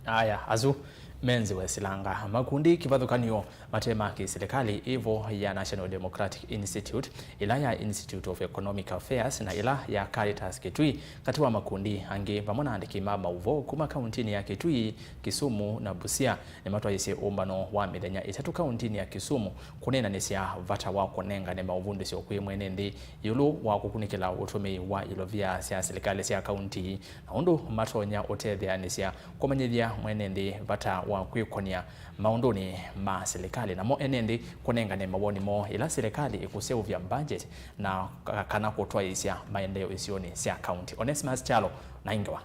Aya, asu menziwe silanga. Makundi kĩvathũkany'o mate ma kĩsilikalĩ, ĩvo ya National Democratic Institute, ĩla ya Institute of Economic Affairs, na ĩla ya Caritas Kitui, katĩ wa makundi angĩ, vamwe na andĩki ma maũvoo kuma kaũntĩnĩ ya Kitui, Kisumu, na Busia, nĩmatwaisye ũmbano wa mĩthenya ĩtatũ kaũntĩnĩ ya Kisumu kũneenanĩsya vata wa kũnengane maũvundĩsyo kwĩ mwene nthĩ ĩũlũ wa kũkunĩkĩla ũtũmĩi wa ilovia sya silikalĩ sya kaũntĩ, na ũndũ matonya ũtetheanĩsya kũmanyĩthya mwene nthĩ vata wa kwĩkũnĩa maũndũnĩ ma silikalĩ, namo ene nthĩ kũnengane mawoni moo ĩla silikalĩ ĩkũseũvya budget na ka-, kana kũtwaĩĩsya maendeeo isionĩ sya kaũntĩ. Onesimus Kyalo na ĩngĩ wa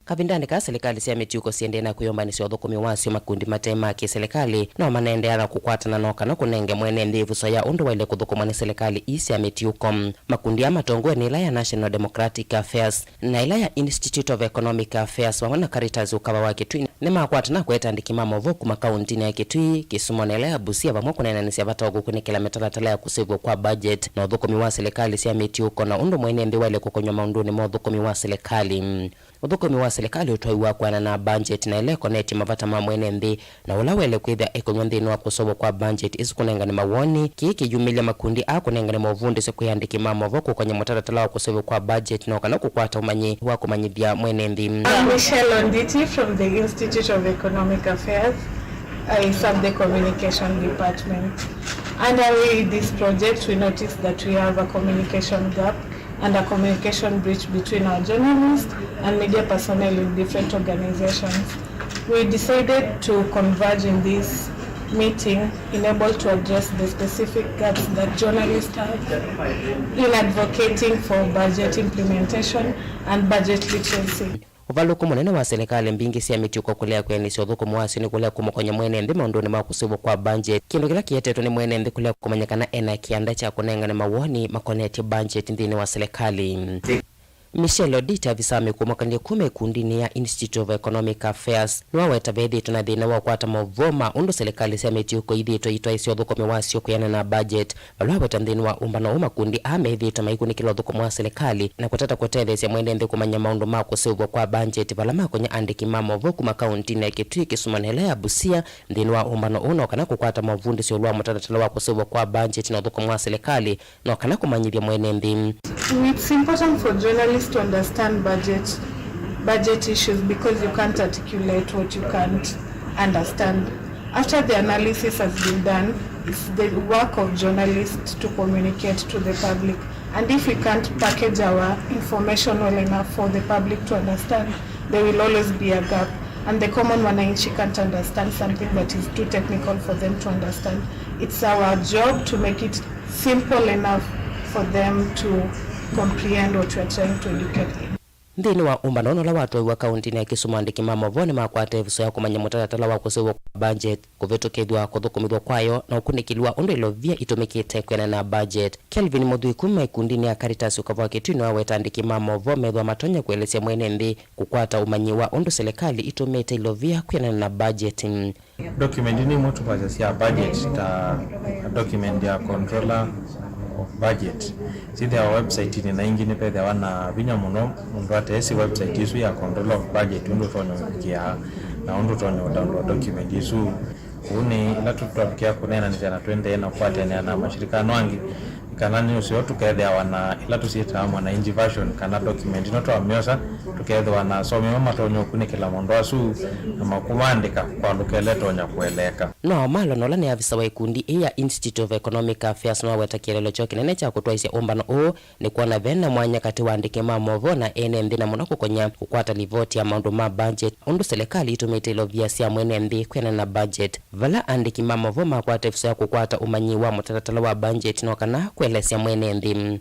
Kavindanĩ kaa silikalĩ sya mĩtiũko siendee na kwĩyũmbanĩsya ũthũkũmi wasyo, makundi mate ma kĩsilikalĩ no manaendeea na kũkwatana no kana kũnenge mwene nthĩ ĩvuso ya ũndũ waĩle kũthũkũmwa nĩ silikalĩ ii sya mĩtiũko. Makundi aa matongoew'e nĩ ĩla ya National Democratic Affairs na ĩla ya Institute of Economic Affairs vamwe na Caritas Ũkava wa Kitui nĩmakwatana kũete andĩki ma maũvoo kuma kaũntĩnĩ ya Kitui, Kisumu na ĩla ya Busia vamwe kũneenanĩsya vata wa kũkunĩkĩla mĩtalatala ya kũseũvw'a kwa budget na ũthũkũmi wa silikalĩ sya mĩtiũko na ũndũ mwene nthĩ waĩle kũkonywa maũndũnĩ ma ũthũkũmi wa silikalĩ. Ũthũkũmi wa silikalĩ ũtwaiwa kwĩanana na budget na ĩla ĩkonetye mavata ma mwene nthĩ na ũla waĩle kwĩthĩa ĩkonywa nthĩnĩ wa kũseũvw'a kwa budget ĩsu kũnengane mawoni. Kĩĩ kĩyumĩlya makundi aa kũnengane maũvundĩsyo kwĩ andĩki ma maũvoo kũkony'a mũtalatala wa kũseũvw'a kwa budget no kana kũkwata ũmanyi wa kũmanyĩthya mwene nthĩ. I'm Michelle Onditi from the Institute of Economic Affairs. I serve the communication department. Underway this project, we noticed that we have a communication gap and a communication breach between our journalists and media personnel in different organizations. We decided to converge in this meeting in able to address the specific gaps that journalists have in advocating for budget implementation and budget literacy. Ũvalũku mũnene wa silikalĩ mbingĩ sya mĩtiũko kũlea kwĩanĩsya ũthũkũmi wasyo nĩ kũlea kũmũkony'a mwene nthĩ maũndũnĩ ma kũseũvw'a kwa budget, kĩndũ kĩla kĩetetwe nĩ mwene nthĩ kũlea kũmanyĩkana ena kĩanda kya kũnengane mawoni makonetye budget nthĩnĩ wa silikalĩ. Michelle Odit, avisa wa mĩkũmũkanĩlye kuma ĩkundinĩ ya Institute of Economic Affairs, nĩwaweta vethĩĩtwe na thĩna wa kũkwata maũvoo ma ũndũ silikalĩ sya mĩtiũko ithĩĩtwe itwaĩĩsya ũthũkũmi wasyo kwĩanana na budget, vala aweta nthĩnĩ wa ũmbano ũũ makundi aa methĩĩtwe maikunĩkĩla ũthũkũmi wa silikalĩ na kũtata kũtetheesya mwene nthĩ kũmanya maũndũ ma kũseũvw'a kwa budget vala makony'a andĩki ma maũvoo kuma kaũntĩnĩ ya Kitui, Kisumu na ĩla ya Busia nthĩnĩ wa ũmbano ũũ no kana kũkwata maũvundĩsyo ĩũlũ wa mũtalatala wa kũseũvw'a kwa budget na ũthũkũmi wa silikalĩ no kana kũmanyĩthya mwene nthĩ. It's important for journalists to understand budget, budget issues because you can't articulate what you can't understand. After the analysis has been done, it's the work of journalists to communicate to the public. And if we can't package our information well enough for the public to understand, there will always be a gap. And the common mwananchi can't understand something that is too technical for them to understand. It's our job to make it simple enough for them to comprehend what we are trying to educate them. Nthĩnĩ wa ũmbano ũla watwaiwa kaũntĩnĩ ya Kisumu, andĩki ma maũvoo nĩmakwata ĩvuso ya kũmanya mũtalatala wa kũseũvw'a kwa budget, kũvĩtũkĩthw'a kũthũkũmĩthw'a kwayo, na ũkunĩkĩli wa ũndũ ilovia itũmĩkĩte kwĩanana na budget. Kelvin Mũthui kuma ĩkundinĩ ya Caritas Ũkava wa Kitui nĩwaweta andĩki ma maũvoo methĩwa matonya kũelesya mwene nthĩ kũkwata ũmanyi wa ũndũ silikalĩ itũmĩte ilovia kwĩanana na budget. Document nĩ imwe tũkwasya sya budget ta document ya Controller of Budget. Syĩthĩawa website-inĩ na ingĩ nĩvethĩawa na vinya mũno mũndũ ateesĩ website ĩsu ya Controller of Budget ũndũ ũtonya ũvikĩaa na ũndũ ũtonya ũdownload document ĩsu. Ũu nĩ ĩla tũtavikĩa kũneenanĩsya na tũendee na kũkwatanĩa na mashirika ano angĩ. Kana nĩ ũseo tũkethĩawa na ĩla tũsyĩtaa mwananchi version kana document ĩno twamyosa, tũkethĩwa na asomi amwe matonya ũkunĩkĩla maũndũ asu na makũmaandĩka kwa lũka ĩla ĩtonya kũeleeka. Noah Malwa, na ũla nĩ avisa wa ĩkundi ĩĩ ya Institute of Economic Affairs, nĩwaweta kĩeleelo kyoo kĩnene kya kũtwaĩsya ũmbano ũũ nĩ kwona ve na mwanya katĩ wa aandĩki ma maũvoo na ene nthĩ, na mũno kũkony'a kũkwata livoti ya maũndũ ma budget, ũndũ silikalĩ ĩtũmĩĩte ilovia sya mwene nthĩ kwĩanana na budget. Vala aandĩki ma maũvoo makwata ĩvuso ya kũkwata ũmanyi wa mũtalatala wa mbangyeti no kana kũelesya mwene nthĩ.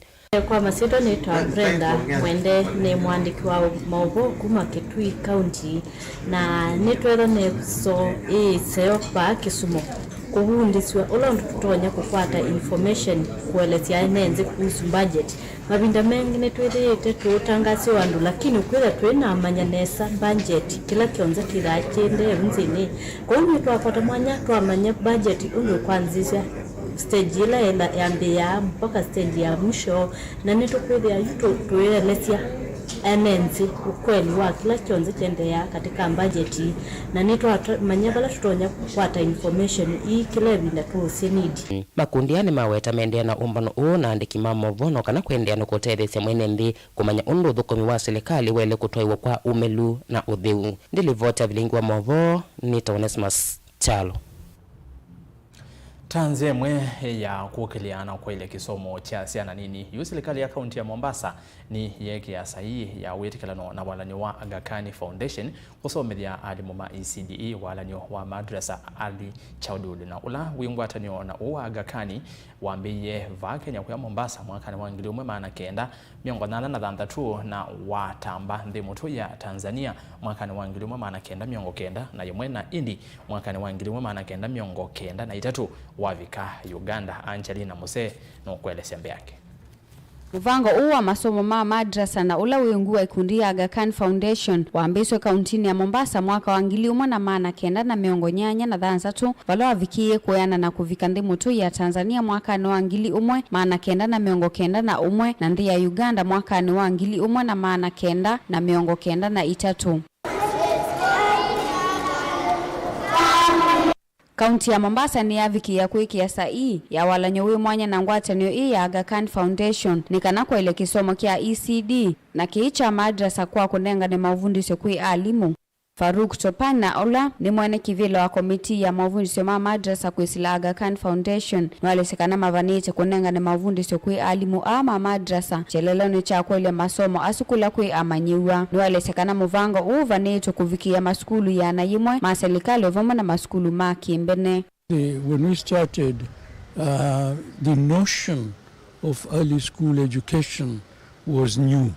Kwa masyĩtwa nĩtawa Brenda Mwende, nĩ mũandĩki wa maũvoo kuma Kitui County, na nĩtwetha nĩ ĩvuso ĩĩ ĩseo vaa Kisumu kũvundĩsw'a ũla ũndũ tũtonya kũkwata information kũelesya ene nthĩ kuhusu budget. Mavinda maingĩ nĩtwĩthĩĩte tũũtangaasya o andũ, lakini ũkwĩthĩa tũinamanya nesa budget, kĩla kyonthe kĩthaa kĩendee vu nthĩnĩ. Kwoou nĩtwakwata mwanya twamanya budget ũndũ ĩkwanzĩsya, stage ĩla yĩla yambĩĩaa mpaka stage ya mwisho, na nĩtũkwĩthĩa yu tũ-, tũyĩelesya ene nthĩ ũkweli wa kĩla kyonthe kyendeeaa katika budget, na nĩtwamanya vala tũtonya kũkwata information ii kĩla ĩvinda tũũsĩ need. Makundi aa nĩmaweta mendee na ũmbano ũũ na andĩki ma maũvoo no kana kũendeea na kũtetheesya mwene nthĩ kũmanya ũndũ ũthũkũmi wa silikalĩ waĩle kũtwaĩwa kwa ũmĩlu na ũtheu. Ndilivoti ya vilingi wa maũvoo nĩ ta Onesmus Kyalo. Tanzĩa ĩmwe ya kũkĩlya na kwaĩlya kĩsomo kya syana nini yu, silikalĩ ya kaunti ya Mombasa nĩyeekĩa saii ya wĩtĩkĩlano na walany'o wa Aga Khan Foundation kũsomethya alimũ ma E C D E walany'o wa madrasa, early childhood, na ũla wĩ ngwatanĩo na ũũ wa Aga Khan wambĩĩie vaa Kenya kũya Mombasa mwakanĩ wa ngili ũmwe maana kenda mĩongo nyanya na thanthatũ na watamba nthĩ mũtũi ya Tanzania mwakanĩ wa ngili ũmwe maana kenda mĩongo kenda na ĩmwe na ĩndĩ mwakanĩ wa ngili ũmwe maana kenda mĩongo kenda na itatũ wavika Uganda. Angelina Musee nũkũelesya mbeange. Mũvango ũũ wa masomo ma madrasa na ũla wĩ ungu wa ikundi ya Aga Khan Foundation wambĩĩswe kauntinĩ ya Mombasa mwaka wa ngili ũmwe na maana kenda na mĩongo nyanya na thanthatũ, vala wavikĩie kũeana na kũvika nthĩ mũtũi ya Tanzania mwakanĩ wa ngili ũmwe maana kenda na mĩongo kenda na ũmwe, na nthĩ ya Uganda mwakanĩ wa ngili ũmwe na maana kenda na mĩongo kenda na itatũ. Kaunti ya Mombasa nĩyavikĩĩa kwĩkĩa saii ya walany'o wĩ mwanya na ngwatanĩo ĩĩ ya Aga Khan Foundation nĩ kana kwaĩlya kĩsomo kya E C D na kĩĩ kya madrasa kwa kũnengane maũvundĩsyo kwĩ alimũ. Farouk Topan, na ũla nĩ mwene kĩvĩla wa komitii ya maũvundĩsyo ma madrasa kwĩsĩla Aga Khan Foundation, nĩwaelesya kana mavanĩte kũnengane maũvundĩsyo kwĩ alimũ aa ma madrasa kyelelonĩ kya kwaĩlya masomo asu kũla kwĩ amanyĩw'a. Nĩwaelesya kana mũvango ũũ ũvanĩtwe kũvikĩĩa masukulu ĩana yĩmwe ma silikalĩ o vamwe na masukulu ma kĩmbene. The, when we started, uh, the notion of early school education was new.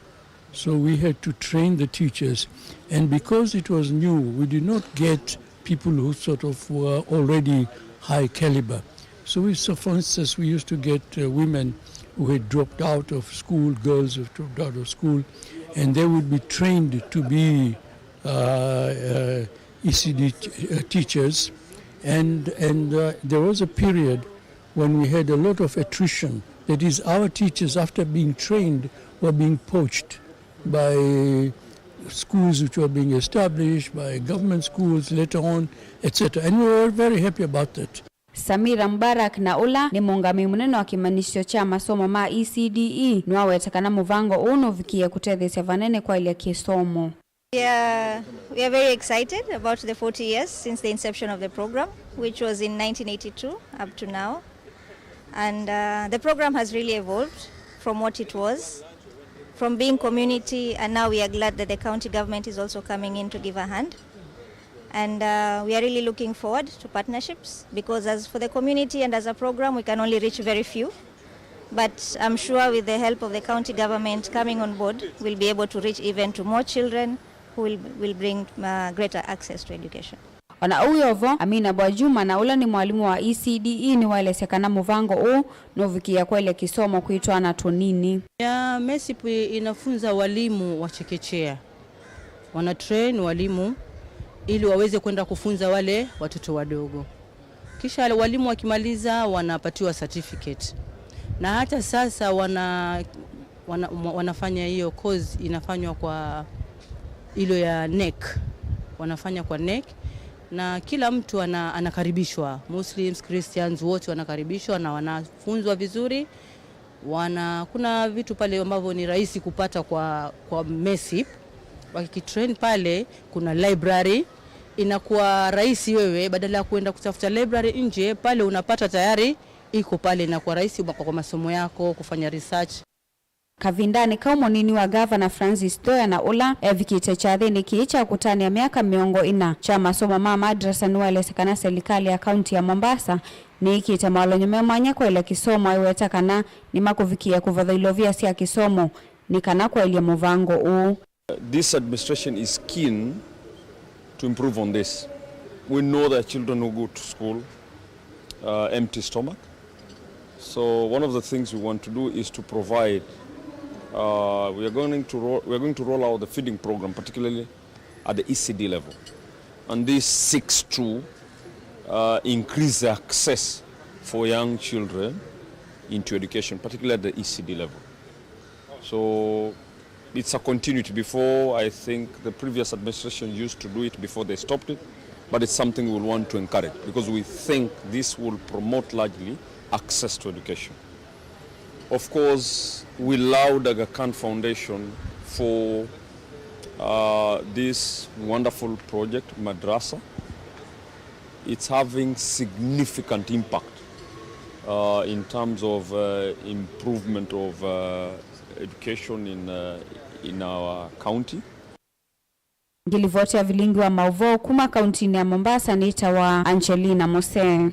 So we had to train the teachers. And because it was new, we did not get people who sort of were already high caliber. So we, so for instance, we used to get, uh, women who had dropped out of school, girls who dropped out of school, and they would be trained to be, uh, uh, E C D t-, uh, teachers. And, and, uh, there was a period when we had a lot of attrition. That is, our teachers, after being trained, were being poached by schools which were being established, by government schools later on, et cetera. And we were very happy about that. Samira Mubarak, na ũla nĩ mũũngamĩi mũnene wa kĩmanyĩsyo kya masomo ma E C D E, nĩwaweta kana mũvango ũũ nũvikĩĩe kũtetheesya vanene kwaĩlya kĩsomo. We are, we are very excited about the forty years since the inception of the program, which was in nineteen eighty-two up to now. And, uh, the program has really evolved from what it was, from being community, and now we are glad that the county government is also coming in to give a hand. And, uh, we are really looking forward to partnerships, because as for the community and as a program, we can only reach very few. But I'm sure with the help of the county government coming on board, we'll be able to reach even to more children who will, will bring, uh, greater access to education. O na ũu wĩ o vo, Amina Bwajuma, na ũla nĩ mwalimũ wa E C D E, nĩwaelesya kana mũvango ũũ nũvikĩĩa kwaĩlya kĩsomo kwĩ twana tũnini. Ya, MESIP inafunza walimu wa chekechea. Wana train walimu ili waweze kwenda kufunza wale watoto wadogo. Kisha walimu wakimaliza wanapatiwa certificate. Na hata sasa wana, wana, wanafanya hiyo course inafanywa kwa ilo ya NEC. Wanafanya kwa NEC. Na kila mtu ana-, anakaribishwa. Muslims, Christians, wote wanakaribishwa na wanafunzwa vizuri. Wana, kuna vitu pale ambavyo ni rahisi kupata kwa, kwa MESIP. Wakitrain pale, kuna library, inakuwa rahisi wewe, badala ya kuenda kutafuta library nje, pale unapata tayari iko pale, inakuwa rahisi kwa, kwa masomo yako, kufanya research. Kavindanĩ kau, mũnini wa Gavana Francis Toya na ũla evikĩte kyathĩnĩ kĩĩ kya kũtanĩa myaka mĩongo ĩna kya masomo ma madrasa nĩwaelesya kana selikalĩ ya kaunti ya Mombasa nĩĩkĩte mawalany'o me mwanya kwaĩlya kĩsomo, aiweta kana nĩmakũvikĩĩa kũvatha ilovia sya kĩsomo nĩ kana kwaĩlya mũvango ũũ. This administration is keen to improve on this. We know there are children who go to school uh, empty stomach. So one of the things we want to do is to provide, uh, we are going to ro- we are going to roll out the feeding program, particularly at the E C D level, and this seeks to uh, increase the access for young children into education, particularly at the E C D level. So it's a continuity. Before, I think the previous administration used to do it before they stopped it, but it's something we will want to encourage because we think this will promote largely access to education. Of course, we laud Aga Khan Foundation for uh, this wonderful project, Madrasa. It's having significant impact uh, in terms of uh, improvement of uh, education in, uh, in our county. Ngilivoti ya vilingi wa mauvoo kuma kauntinĩ ya Mombasa nĩtawa Angelina Mose.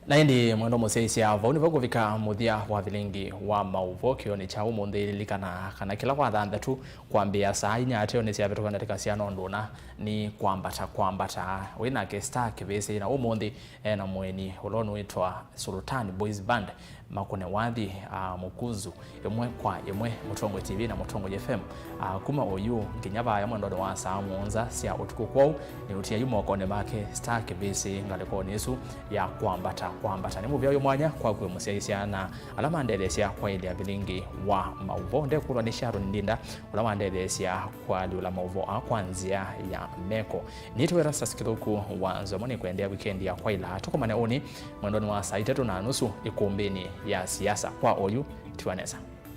Na ĩndĩ mwendo mũsyaisya, vau nĩvo kũvika mũthya wa vilingi wa mauvoo kĩonĩ kya ũmũnthĩ. Lilikana kana kĩla kwa thanthatũ kwambĩĩa saa inya ateonĩ syavĩtũka ndatĩka syana ũndũ ũna nĩ kwambata kwambata. Wĩ nake Star Kĩvĩsĩ, na ũmũnthĩ e na mũeni ũla ũnũĩtwa Sultan Boys Band makũne wathi, a, Mũkunzu ĩmwe kwa ĩmwe, Mũtongoi T V na Mũtongoi F M. A, kuma oyu nginya vaya mwendonĩ wa saa mũonza sya ũtukũ. Kwoou nĩũtia yu mokonĩ make Star Kĩvĩsĩ ngalĩkonĩ ĩsu ya kwambata kwambata. Nĩ mũvea ũyũ mwanya kwaku we mũsyaĩĩsya na ala mandetheesya kwaĩlya vilingi wa mauvoo. Ndekũlwa nĩ Sharon Ndinda, ũla wandetheesya kũalyũla mauvoo aa kwa nzĩa ya meko. Nĩtwe Erastus Kĩthũku wa Nzomo. Nĩkwendea wikendi ya kwaĩla. Tũkomane ũnĩ mwendonĩ wa saa itatũ na nusu ĩkũmbĩnĩ ya siasa. Kwa oyu, tiwa nesa.